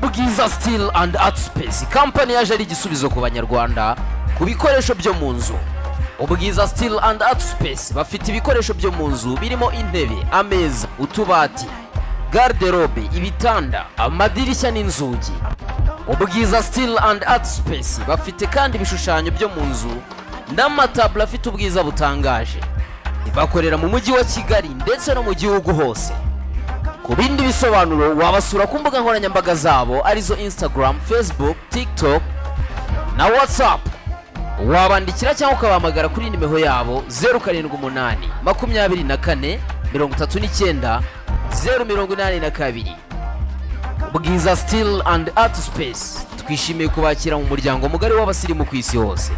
Ubwiza Steel and Art Space Company yaje ari igisubizo ku Banyarwanda ku bikoresho byo mu nzu. Ubwiza Steel and Art Space bafite ibikoresho byo mu nzu birimo intebe, ameza, utubati, garde-robe, ibitanda, amadirishya n'inzugi. Ubwiza Steel and Art Space bafite kandi ibishushanyo byo mu nzu n'amataburo afite ubwiza butangaje. Bakorera mu mujyi wa Kigali ndetse no mu gihugu hose. Ku bindi bisobanuro wabasura ku mbuga nkoranyambaga zabo, arizo Instagram, Facebook, TikTok na WhatsApp. Wabandikira cyangwa ukabahamagara kuri nimero yabo 0782439082. Bwiza Steel and Art Space, twishimiye kubakira mu muryango mugari w'abasirimu ku isi hose.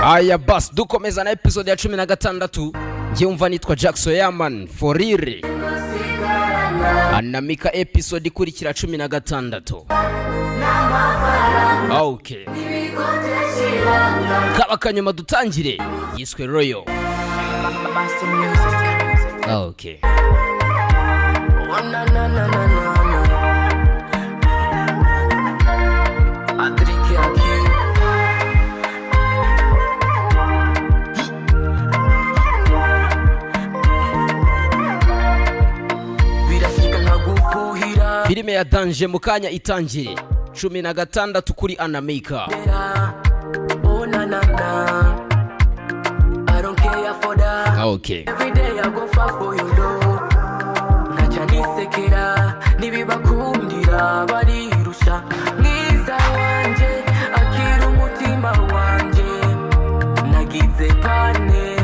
Aya basi, dukomeza na episode ya 16. Njye wumva nitwa Jackson Yaman Forire. Anamika episode ikurikira 16. Okay, kaba kanyuma dutangire yiswe Royal. Master Music. Okay. Oh, na na na na na na. Adrike Aki. Birashika nkagufuhira. Filime ya Danje mu kanya itangire, 16 kuri Anamika. Oh na na na. I don't care for that. Okay. Every day I go far for you though. Nkaca nisekera nibibakundira barirusha. Mwiza wanje akira umutima wanje, nagize pane,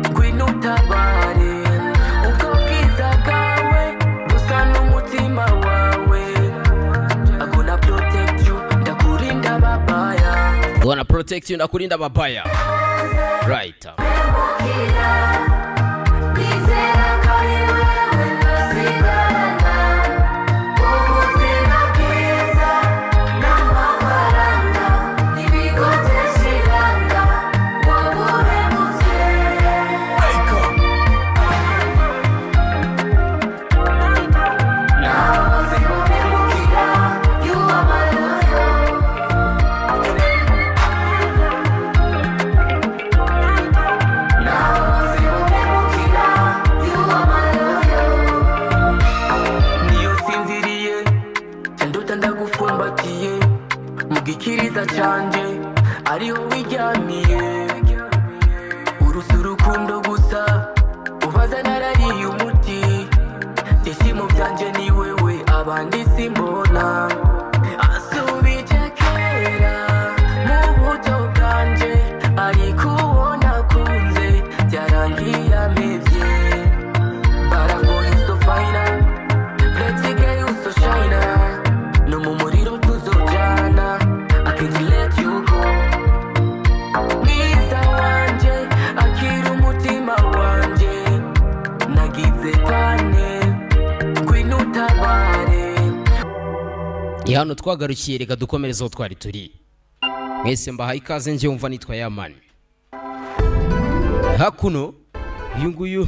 ngwino utabare. Ubwo bwiza bwawe busa n'umutima wawe. I gonna protect you, ndakurinda babaya. Gonna protect you, ndakurinda babaya, right? Nizera ko ari wewe dusigarana ubuzima bwiza n'amafaranga ntibigotesha ibanga wowe uremutse. Nawe simuhemukira, you are my loyal. Nawe simuhemukira, you are my loyal. Niyo sinziriye nduta ndagufumbatiye mu gikiriza canje ariho wiryamiye. Urusa urukundo gusa ubaza narariye umuti. Byishimo byanje ni wewe, abandi simbona. Asubije kera mu buto bwanje, ariko uwo nakunze byarangiye ampevye. But I feel you so fine. Pretty girl, you so shine. No mu muriro tuzojana. I can't let you go. Mwiza wanje akira umutima wanje, nagize pane, ngwino utabare. Ni hano twagarukiye, reka dukomereze aho twari turi. Mwese mbahaye ikaze, njye wumva nitwa Yamani. Hakuno uyu nguyu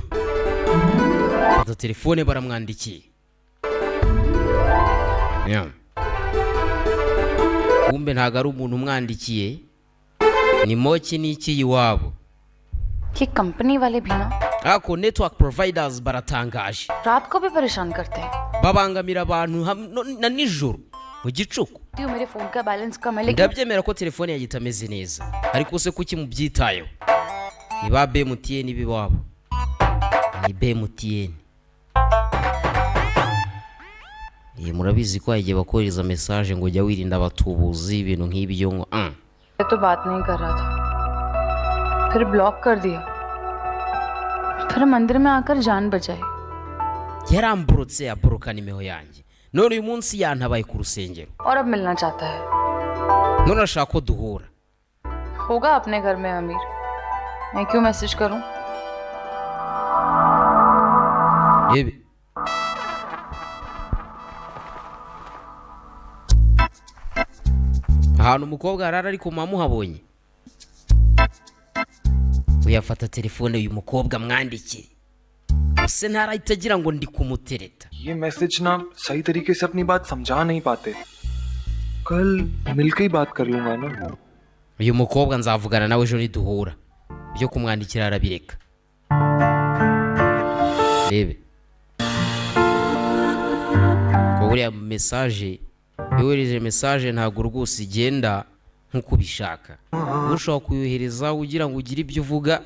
fata telefone baramwandikiye. Yeah. Kumbe ntabwo ari umuntu umwandikiye, ni moki n'iki iwabo. कि कंपनी वाले भी ना Ariko network providers baratangaje. रात को भी परेशान करते हैं। Babangamira abantu na nijoro mu gicuku. क्यों मेरे फोन का बैलेंस कम है लेकिन Ndabyemera ko telefone yanjye itameze neza, ariko se kuki mubyitayeho? Ni ba BMTN b'iwabo, ni BMTN. Murabizi ko hari igihe bakohereza message ngo jya wirinda abatubuzi, ibintu nk'ibyo ngo ah. मैं तो बात नहीं कर रहा था, फिर ब्लॉक कर दिया, फिर मंदिर में आकर जान बचाई। Yaramborotse, aboroka nimero yanjye, none uyu munsi yantabaye ku rusengero. और अब मिलना चाहता है। None arashaka ko duhura. होगा अपने घर में अमीर, मैं क्यों मैसेज करूं? Rebe ahantu umukobwa arara, ariko mama muhabonye uyafata telefone uyu mukobwa mwandikire. Se ntarahita agira ngo ndi kumutereta. ये message ना सही तरीके से अपनी बात समझा नहीं पाते। कल मिलके ही बात कर लूंगा ना। Uyu mukobwa nzavugana nawe ejo niduhura. Ibyo kumwandikira arabireka. Rebe ko buriya message, iyo wohereje message ntabwo rwose igenda nk'uko ubishaka. Ushobora kuyohereza ugira ngo ugire ibyo uvuga,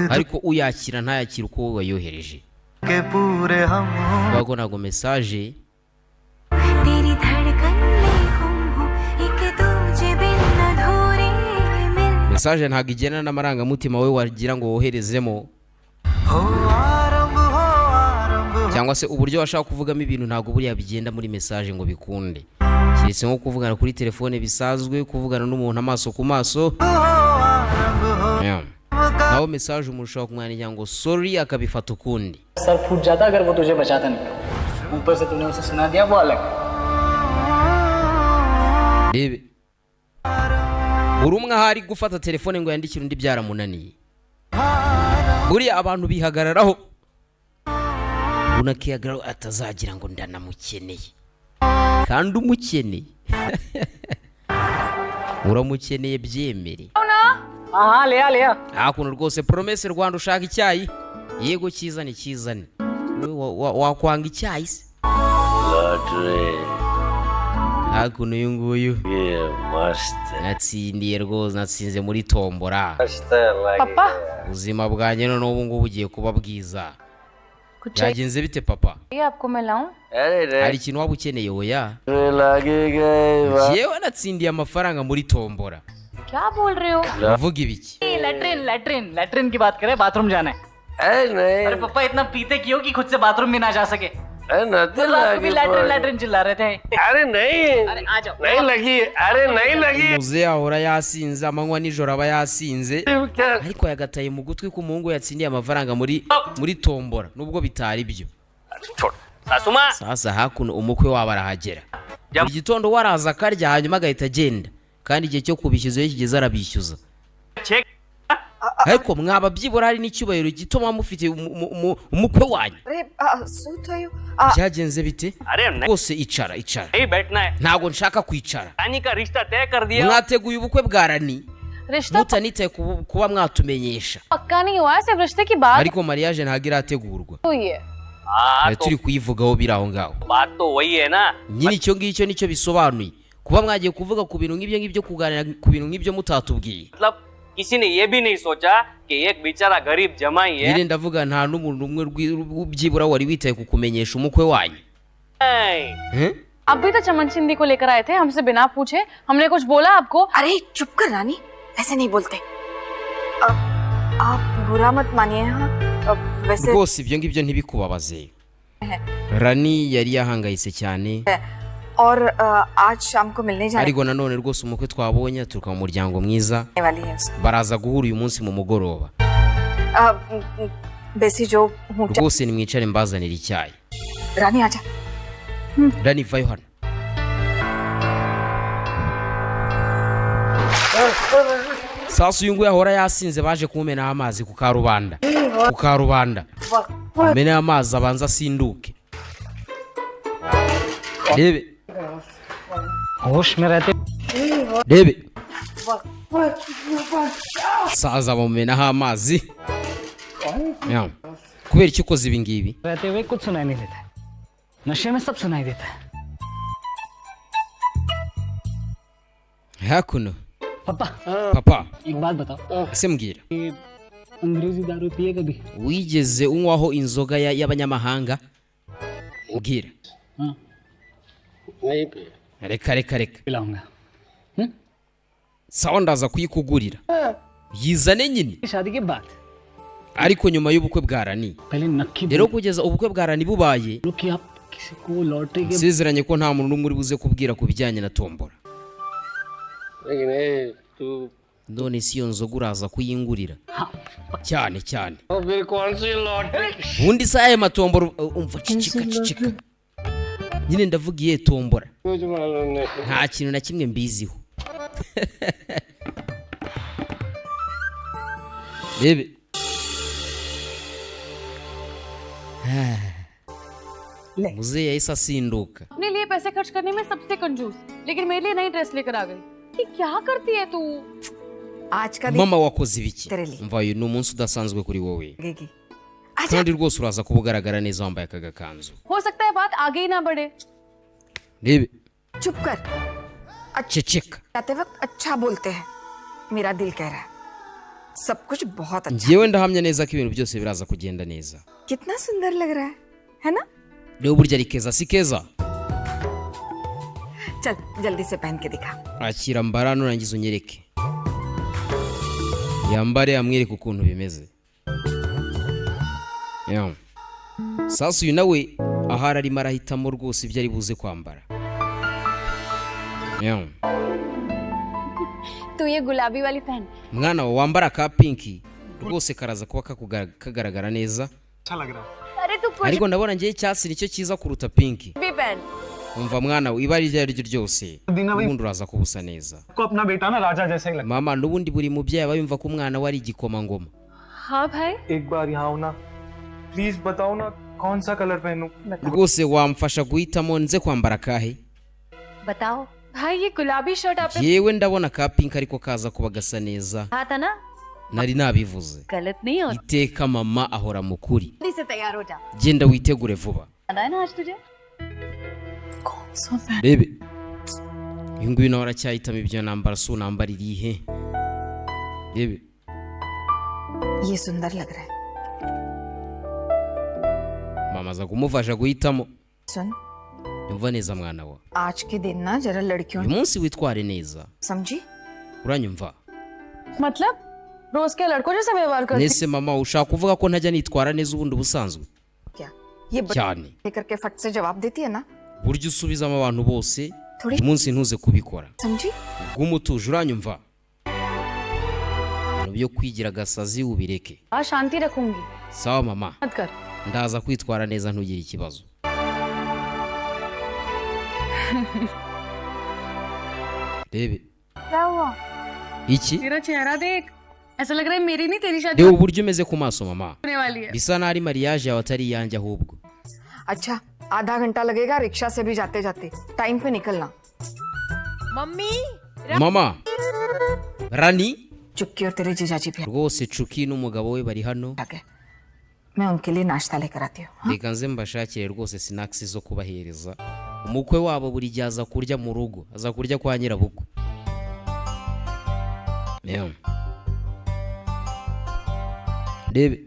ariko uyakira ntayakire uko wowe wayohereje, kubera ko ntabwo message तेरी धड़कन में गुम हूँ, एक दूजे बिन अधूरे मिल Message ntabwo igendana n'amarangamutima wowe wagira ngo woherezemo, cyangwa se uburyo washaka kuvugamo ibintu. Ntabwo buriya bigenda muri message ngo bikunde, keretse nko kuvugana kuri telefone bisanzwe, kuvugana n'umuntu amaso ku maso. Yeah. Naho message umuntu ushobora kumwandikira ngo "sorry", akabifata ukundi. Sir फूट जाता अगर वो तुझे बचाता नहीं तो। ऊपर से तूने उसे सुना दिया, वो अलग। Rebe, buri umwe ahari gufata telefone ngo yandikire undi byaramunaniye. Buriya abantu bihagararaho, undi akihagararaho atazagira ngo ndanamukeneye, kandi umukeneye, uramukeneye, byemere. हाँ हाँ, ले आ, ले आ। Hakuno rwose Promesse Rwanda, ushaka icyayi? Yego, kizane, kizane. Wowe wakwanga icyayi se? Hakuno uyu nguyu natsindiye rwose, natsinze muri tombora. Papa. Ubuzima bwanjye noneho ubu ngubu bugiye kuba bwiza. कुछ Byagenze bite, papa? चाहिए आपको? मैं लाऊं? Hari ikintu waba ukeneye? Oya, yewe, natsindiye amafaranga muri tombora. क्या बोल रहे हो? Uvuga ibiki? Latrine, latrine, latrine की बात करें, बाथरूम जाना है। अरे पप्पा, इतना पीते क्यों कि खुद से बाथरूम भी ना जा सके? रात को भी लैट्रिन लैट्रिन चिल्ला रहे थे। अरे नहीं, अरे आ जाओ। नहीं लगी, अरे नहीं लगी। Muze ahora yasinze, amanywa nijoro aba yasinze, ariko yagataye mu gutwi ko umuhungu yatsindiye amafaranga muri tombora, nubwo bitari byo. Sasa hakuno umukwe wabo arahagera. Buri gitondo waraza akarya, hanyuma agahita agenda, kandi igihe cyo kubishyuza iyo kigeze arabishyuza. Ariko mwaba byibura hari n'icyubahiro gito muba mufite umukwe wanyu. अरे सो तो Byagenze bite rwose? Icara, icara. Ntabwo nshaka kwicara. Mwateguye ubukwe bwa Rani रिश्ता mutanitaye kuba mwatumenyesha. पक्का नहीं हुआ है, सिर्फ रिश्ते की बात Ariko mariage ntabwo irategurwa. हुई है। Twari turi kuyivugaho biri aho ngaho nyine. Icyo ngicyo nicyo bisobanuye, kuba mwagiye kuvuga ku bintu nk'ibyo ngibyo, kuganira ku bintu nk'ibyo mutatubwiye. किसी ने ये भी नहीं सोचा कि एक बेचारा गरीब जमाई है। Nyine ndavuga, nta n'umuntu umwe byibura wari witaye ku kumenyesha umukwe wanyu? Eh? अभी तो चमन चिंदी को लेकर आए थे हमसे बिना पूछे। हमने कुछ बोला आपको? अरे चुप कर रानी, ऐसे नहीं बोलते। अब आप बुरा मत मानिए। हाँ, अब वैसे Rwose ibyo ngibyo ntibikubabaze. Rani yari yahangayitse cyane. और आज शाम को मिलने जाने Ariko nanone rwose umukwe twabonye aturuka mu muryango mwiza. वाली है उसकी। Baraza guhura uyu munsi mu mugoroba. बेसी जो हूँ। Rwose nimwicare mbazanira icyayi. रानी, आजा। Rani, vayo hano. Sasa uyu nguyu ahora yasinze, baje kumumenaho amazi ku karubanda, ku karubanda ameneho amazi, abanza asinduke, rebe. होश में रहते Rebe, saza bamumenaho amazi. Ya. Kubera icyo ukoze ibi ngibi? रहते हुए कुछ सुनाई नहीं देता है, नशे में सब सुनाई देता है। Hakuno पापा। Papa. एक बात बताओ। Ese mbwira. ये अंग्रेजी दारू पिए कभी? Wigeze unywaho inzoga y'abanyamahanga? Mbwira. Reka, reka, reka. पिलाऊंगा। Sawa, ndaza kuyikugurira, yizane nyine. शादी के बाद। Ariko nyuma y'ubukwe bwa Rani. पहले नक्की Rero kugeza ubukwe bwa Rani bubaye, बोलो कि आप किसी को लॉटरी के nsezeranye ko nta muntu n'umwe uri buze kubwira ku bijyanye na tombora. None si iyo nzoga uraza kuyingurira cyane cyane? Ubundi se aya matombora, umva, cicika, cicika nyine. Ndavuga iyihe tombora? Nta kintu na kimwe mbiziho. Rebe. Muzehe yahise asinduka. अपने लिए पैसे खर्च करने में सबसे कंजूस, लेकिन मेरे लिए नई ड्रेस लेकर आ गई। ये क्या करती है तू? आज का दिन Mama, wakoze ibiki? तेरे लिए Umva, uyu ni umunsi udasanzwe kuri wowe लगेगी। kandi rwose uraza kuba ugaragara neza wambaye aka gakanzu. हो सकता है बात आगे ही ना बढ़े। Rebe. चुप कर। Ceceka. जाते वक्त अच्छा बोलते हैं। मेरा दिल कह रहा है सब कुछ बहुत अच्छा। Njyewe ndahamya neza ko ibintu byose biraza kugenda neza. कितना सुंदर लग रहा है है ना? Reba uburyo ari keza, si keza? चल जल्दी से पहन के दिखा। Akira, mbara nurangiza unyereke. Yambare amwereke ukuntu bimeze. Yeah. Sasa uyu nawe ahari arimo arahitamo rwose ibyo ari buze kwambara. Yeah. तू ये गुलाबी वाली पहन। Mwana wawe, wambara ka pink rwose karaza kuba kagaragara neza. अच्छा लग रहा है। अरे तू कुछ Ariko ndabona ngewe icyatsi nicyo cyiza kuruta pink. भी पहन। Umva mwana we, ibara iryo ari ryo ryose ubundi uraza kuba usa neza. आपको अपना बेटा ना राजा जैसा ही लगता। Mama, n'ubundi buri mubyeyi aba yumva ko umwana we ari igikomangoma. हाँ भाई। एक बार यहाँ आओ ना, प्लीज बताओ ना कौन सा कलर पहनूं। Rwose wamfasha guhitamo nze kwambara akahe? बताओ भाई, ये गुलाबी शर्ट आपने Yewe, ndabona ka pink ariko kaza kuba gasa neza. कहा था ना? Nari nabivuze. गलत नहीं होता। Iteka mama ahora mu kuri. जल्दी से तैयार हो जा। Genda witegure vuba. आना है ना आज तुझे? Rebe, uyu nguyu nawe aracyahitamo ibyo nambara. Si unambara irihe? Rebe. ये सुंदर लग रहा है। Mama aza kumufasha guhitamo. सुन। Yumva neza mwana wa. आज के दिन ना जरा लड़कियों Uyu munsi witware neza. समझी? Uranyumva? मतलब रोज के लड़कों जैसा व्यवहार करती। Nese mama, ushaka kuvuga ko ntajya nitwara neza ubundi ubusanzwe? क्या ये Cyane. करके फट से जवाब देती है ना? Buryo usubizamo abantu bose, uyu munsi ntuze kubikora. समझी? Bw'umutuje, uranyumva? Ibintu byo kwigira agasazi ubireke. हाँ, शांति रखूंगी। Sawa mama. मत कर। Ndaza kwitwara neza, ntugire ikibazo. Rebe. क्या हुआ? Iki? तेरा चेहरा देख, ऐसा लग रहा है मेरी नहीं तेरी शादी Reba uburyo umeze ku maso mama. होने वाली है। Bisa n'aho ari mariage yawe atari iyanjye ahubwo. अच्छा, आधा घंटा लगेगा रिक्शा से भी जाते जाते। टाइम पे निकलना। Mummy. Mama, Rani. चुपकी और तेरे जीजाजी भी Rwose Cuki n'umugabo we bari hano. आ गए। मैं उनके लिए नाश्ता लेकर आती हूँ। Reka nze mbashakire rwose snacks zo kubahereza. Umukwe wabo buri gihe aza kurya mu rugo, aza kurya kwa nyirabukwe. Yeah. Rebe.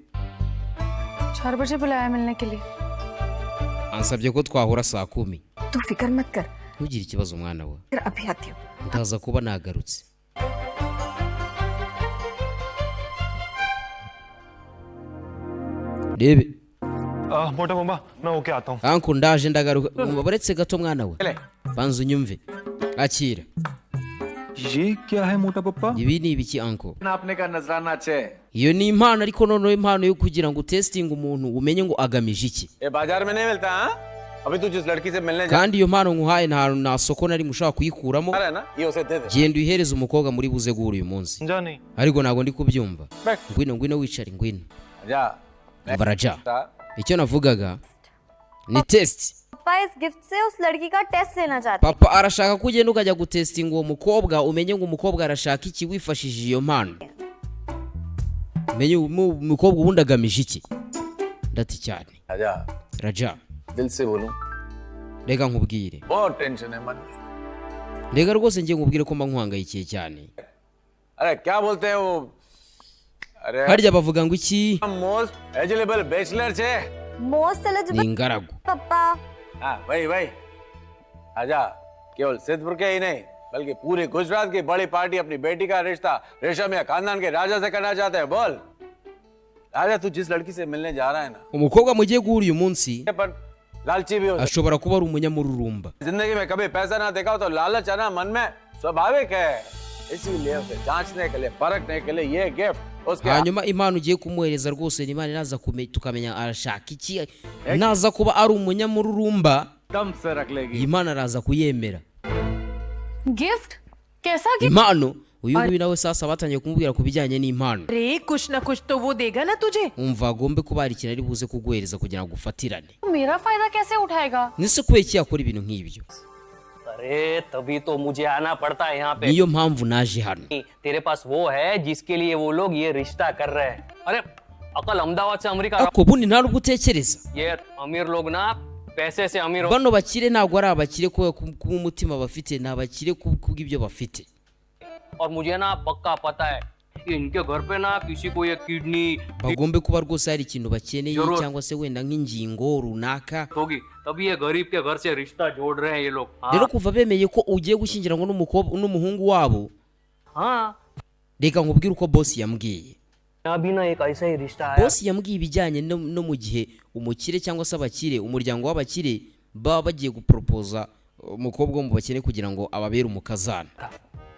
4 बजे बुलाया मिलने के लिए। Ansabye ko twahura saa 10. तू फिक्र मत कर। Ntugire ikibazo mwana we. फिर अभी आती हूँ। Ndaza kuba nagarutse. Rebe. मोटा मम्मा, मैं होके आता हूँ। Uncle, ndaje ndagaruka. Uretse gato mwana we, banza unyumve. Akira. ये क्या है मोटा पप्पा? Ibi ni ibiki, uncle? नापने का नजराना छे। Iyo ni impano, ariko noneho impano yo kugira ngo utesitinge umuntu, umenye ngo agamije iki. ये बाजार में नहीं मिलता हाँ? अभी तू जिस लड़की से मिलने जा Kandi iyo mpano nkuhaye nta soko na rimwe ushobora kuyikuramo. रहा है ना, ये उसे दे दे। Genda uyihereze umukobwa muri buze guhura uyu munsi. समझा नहीं। Ariko ntabwo ndi kubyumva. Ngwino, ngwino wicare, ngwino. जा। Baraja, icyo navugaga ni test. पापा इस गिफ्ट से उस लड़की का टेस्ट लेना चाहते Papa arashaka ko ugenda ukajya gutesitinga uwo mukobwa, umenye ngo umukobwa arashaka iki wifashishije iyo mpano, umenye umukobwa ubundi agamije iki. Ndati cyane. जा। Raja. दिल से बोलूं? Reka nkubwire. बहुत टेंशन है मन में। Reka rwose ngiye nkubwire ko mba nkuhangayikiye cyane. अरे, क्या बोलते हैं वो, अरे Harya bavuga ngo iki? Most eligible bachelor छे। Most ni eligible ingaragu. पापा। हाँ, वही वही। आजा, केवल सिद्धपुर के ही नहीं बल्कि पूरे गुजरात की बड़ी पार्टी अपनी बेटी का रिश्ता रेशम या खानदान के राजा से करना चाहते हैं। बोल राजा, तू जिस लड़की से मिलने जा रहा है ना, Umukobwa mugiye guhura uyu munsi पर लालची भी हो सकता। ashobora kuba ari umunyamururumba. जिंदगी में कभी पैसा ना देखा हो तो लालच आना मन में स्वाभाविक है। इसीलिए उसे जांचने के लिए, परखने के लिए ये गिफ्ट उसके Hanyuma impano ugiye kumuhereza rwose ni Imana iraza tukamenya arashaka iki. Naza kuba ari umunyamururumba, दम से रख लेगी। iyi mpano araza kuyemera. Gift? कैसा gift? Impano Uyu nguyu nawe sasa batangiye kumubwira ku bijyanye n'impano. अरे कुछ ना कुछ तो वो देगा ना तुझे। Umva, agombe kuba hari ikintu ari buze kuguhereza kugira ngo ufatirane. मेरा फायदा कैसे उठाएगा? Nise kubera iki yakora ibintu nk'ibyo? अरे तभी तो मुझे आना पड़ता है यहाँ पे। Niyo mpamvu naje hano. तेरे पास वो है जिसके लिए वो लोग ये रिश्ता कर रहे हैं। अरे अकल अहमदाबाद से America. Ariko ubundi nta nubwo utekereza. ये अमीर लोग ना पैसे से अमीर हो। Bano bakire ntabwo ari abakire kubera kuba umutima bafite, ni abakire kubw'ibyo bafite. और मुझे ना पक्का पता है कि इनके घर पे ना किसी को ये kidney Bagombe kuba rwose hari ikintu bakeneye Yororo. Cyangwa se wenda nk'ingingo runaka. होगी, तभी ये गरीब के घर से रिश्ता जोड़ रहे हैं ये लोग। हाँ Rero kuva bemeye ko ugiye gushyingiranwa n'umukobwa n'umuhungu wabo, हाँ reka nkubwire uko bosi yambwiye. अभी ना एक ऐसा ही रिश्ता आया। Bosi yambwiye ibijyanye no mu gihe umukire cyangwa se abakire, umuryango w'abakire baba bagiye guporopoza umukobwa wo mu bakene kugira ngo ababere umukazana.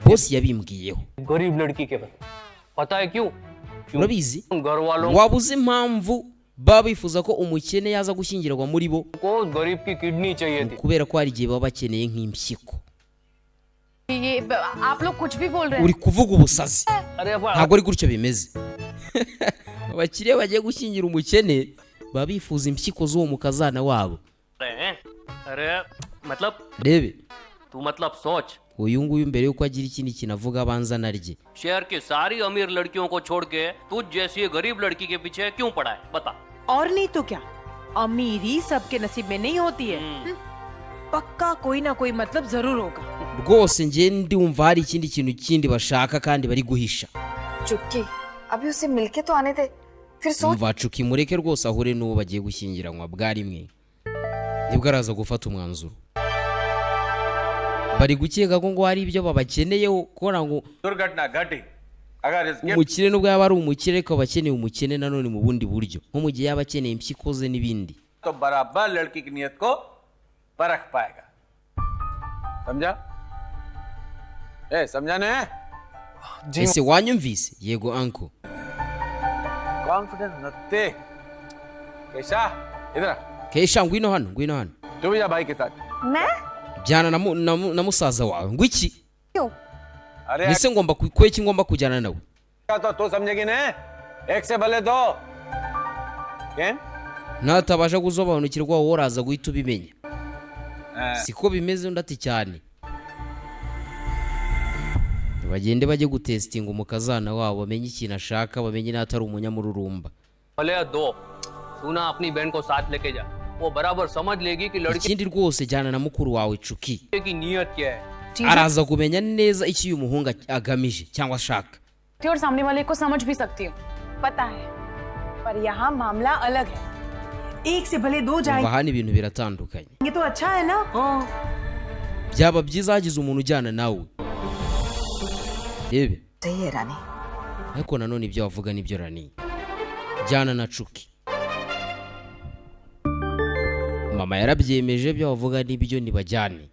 Bosi yabimbwiyeho. गरीब लड़की के बदले, पता है क्यों? Urabizi, घर वालों waba uzi impamvu baba bifuza ko umukene yaza gushyingirwa muri bo? को उस गरीब की किडनी चाहिए थी। Kubera ko hari igihe baba bakeneye nk'impyiko. ये आप लोग कुछ भी बोल रहे हैं। Uri kuvuga ubusazi. अरे पर Ntabwo ari gutyo bimeze. Abakire bagiye gushyingira umukene baba bifuza impyiko z'uwo mukazana wabo. अरे अरे मतलब Rebe, तू मतलब सोच, uyu nguyu mbere yuko agira ikindi kintu avuga abanza narye. शहर की सारी अमीर लड़कियों को छोड़ के तुझ जैसी गरीब लड़की के पीछे क्यों पड़ा है, बता। और नहीं तो क्या, अमीरी सबके नसीब में नहीं होती है। पक्का कोई ना कोई मतलब जरूर होगा। Rwose njye ndumva hari ikindi kintu kindi bashaka kandi bari guhisha. चुटकी, अभी उसे मिलके तो आने दे, फिर सोच। Umva Cuki, mureke rwose ahure n'uwo bagiye gushyingiranwa bwa rimwe, nibwo araza gufata umwanzuro. Bari gukeka ko ngo hari ibyo babakeneyeho kubona ngo दुर्घटना घटी अगर इस gift umukire nubwo yaba ari umukire ariko aba akeneye umukene nanone mu bundi buryo, nko mu gihe yaba akeneye impyiko ze n'ibindi. तो बराबर लड़की की नीयत को परख पाएगा। समझा? ए समझा ने? Ese wanyumvise? Yego uncle. Confidence नत्ते। कैसा, इधर आ। Kesha, ngwino hano, ngwino hano. तू भी जा भाई के साथ। मैं Jyana na musaza wawe. Ngo iki? क्यों? अरे Ese ngomba kubera iki ngomba kujyana nawe? तो तू समझेगी ने, एक से भले दो। क्या? Natabasha gusobanukirwa wowe uraza guhita ubimenya. Siko bimeze? Undi ati cyane. Bagende bajye gutesitinga umukazana wabo, bamenye ikintu ashaka, bamenye n'atari umunyamururumba. भले दो, तू ना अपनी बहन को साथ लेके जा, वो बराबर समझ लेगी कि लड़की Ikindi rwose jyana na mukuru wawe Cuki, की नीयत क्या है। araza kumenya neza icyo uyu muhungu agamije cyangwa ashaka. और सामने वाले को समझ भी सकती हूँ। पता है, पर यहाँ मामला अलग है। एक से भले दो Umva, जाएंगे hano ibintu biratandukanye. तो अच्छा है ना? Byaba byiza hagize umuntu ujyana nawe, rebe. सही है रानी। Ariko nanone ibyo wavuga nibyo Rani, jyana na Cuki. Mama yarabyemeje, ibyo wavuga nibyo, ntibajyane.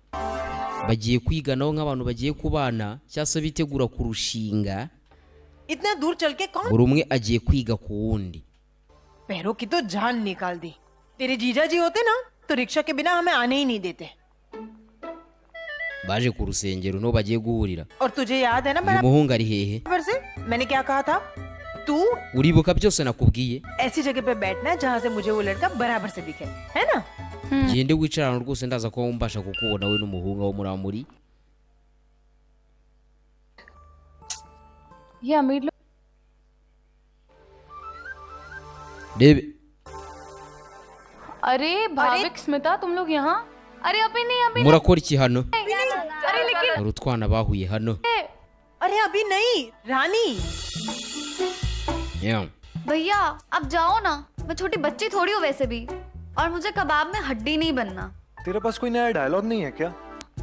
Bagiye kwiganaho nk'abantu bagiye kubana cyangwa se bitegura kurushinga. इतना दूर चल के कौन? Buri umwe agiye kwiga ku wundi. पैरों की तो जान निकाल दी। तेरे जीजा जी होते ना तो रिक्शा के बिना हमें आने ही नहीं देते। Baje ku rusengero niho bagiye guhurira. और तुझे याद है ना Uyu muhungu ari hehe? बराबर से मैंने क्या कहा था? तू Uribuka byose nakubwiye? ऐसी जगह पे बैठना जहाँ से मुझे वो लड़का बराबर से दिखे, है ना? Gende wicara ahantu rwose ndaza kuba mbasha kukubona we n'umuhungu wo muri muri. ये अमीर लोग Rebe. अरे भाविक, स्मिता, तुम लोग यहाँ? अरे अभी नहीं, अभी Murakora iki hano? नहीं। अरे लेकिन Hari utwana bahuye hano. अरे अभी नहीं रानी। Yeah. भैया अब जाओ ना, मैं छोटी बच्ची थोड़ी हूँ वैसे भी, और मुझे कबाब में हड्डी नहीं बनना। तेरे पास कोई नया डायलॉग नहीं है क्या?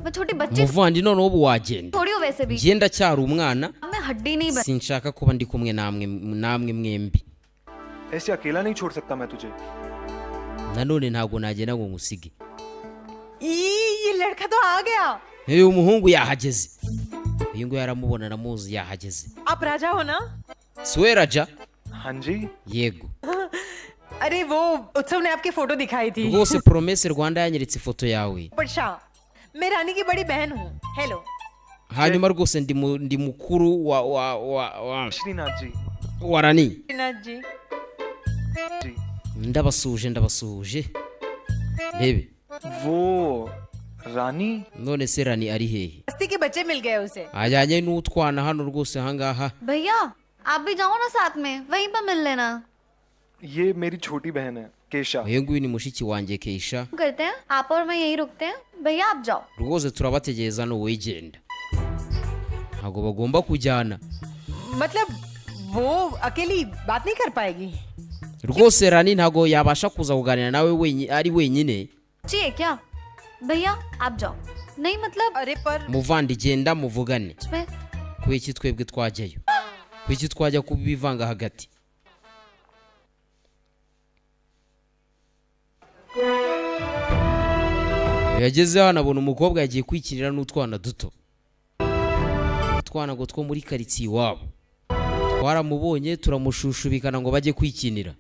मैं छोटी बच्ची Muvandi, noneho ubu wagenda. थोड़ी हूँ वैसे भी, Njye ndacyari umwana, मैं हड्डी नहीं बन। Sinshaka kuba ndi kumwe namwe namwe mwembi. ऐसे अकेला नहीं छोड़ सकता मैं तुझे। Nanone ntabwo nagenda ngo ngusige. ई, ये लड़का तो आ गया। Uyu muhungu yahageze, uyu nguyu aramubona, aramuzi, yahageze. आप राजा हो ना? Si we Raja? हाँ जी। Yego. अरे वो उत्सव ने आपकी फोटो दिखाई थी। Rwose Promesse Rwanda yanyeretse ifoto yawe. पर शाह, मैं रानी की बड़ी बहन हूँ। Hello. Hanyuma rwose ndi mukuru wa Shrinath ji. Wa Rani. Shrinath ji. Ndabasuhuje, ndabasuhuje, ndebe. वो रानी। None se Rani ari hehe? बस्ती के बच्चे मिल गए उसे। Ajyanye n'utwana hano rwose ahangaha. भैया, आप भी जाओ ना साथ में, वहीं पर मिल लेना। ये मेरी छोटी बहन है, केशा। Uyu nguyu ni mushiki wanjye Keisha. करते हैं, आप और मैं यहीं रुकते हैं। भैया, आप जाओ। Rwose turabategereza hano, wigenda, ntabwo bagomba kujyana. मतलब वो अकेली बात नहीं कर पाएगी? Rwose Rani ntabwo yabasha kuza kuganira nawe ari wenyine. चाहिए क्या? भैया, आप जाओ। नहीं, मतलब अरे पर Muvandi, genda muvugane. में Kubera iki twebwe twajyayo? Kubera iki twajya kubivanga hagati? Yageze hano abona umukobwa yagiye kwikinira n'utwana duto, utwana ngo two muri karitsiye iwabo. Twaramubonye turamushushubikana ngo bajye kwikinira.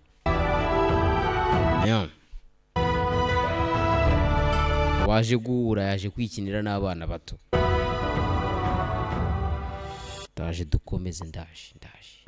Yeah. Waje guhura yaje kwikinira n'abana bato. Ndaje, dukomeze, ndaje, ndaje.